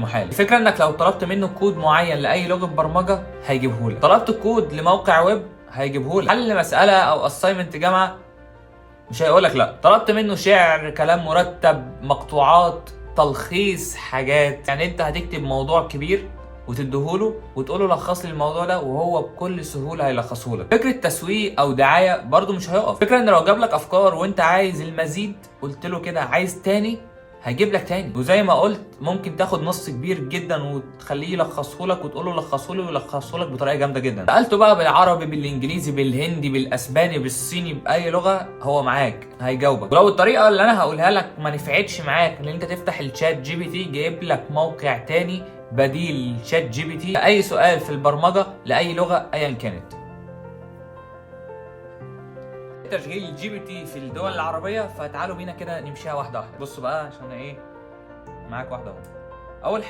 محال. الفكرة انك لو طلبت منه كود معين لاي لغة برمجة هيجيبهولك، طلبت كود لموقع ويب هيجيبهولك، حل مسالة او assignment جامعه مش هيقولك لا، طلبت منه شعر، كلام مرتب، مقطوعات، تلخيص حاجات. يعني انت هتكتب موضوع كبير وتديهوله وتقوله لخص لي الموضوع ده، وهو بكل سهولة هيلخصه لك. فكرة تسويق او دعاية برضو مش هيقف. فكرة ان لو جاب لك افكار وانت عايز المزيد، قلت له كده عايز تاني، هيجيب لك تاني. وزي ما قلت ممكن تاخد نص كبير جدا وتخليه يلخصه لك وتقول له لخصه لي، ويلخصه لك بطريقة جامدة جدا. سالته بقى بالعربي، بالانجليزي، بالهندي، بالاسباني، بالصيني، باي لغة هو معاك هيجاوبك. ولو الطريقة اللي انا هقولها لك ما نفعتش معاك ان انت تفتح ال ChatGPT، جايب لك موقع تاني بديل ChatGPT اي سؤال في البرمجة لاي لغة ايا كانت. تشغيل ال GPT في الدول العربيه، فتعالوا بينا كده نمشيها واحدة واحده. بصوا بقى عشان ايه معاك واحدة واحده. اول حاجة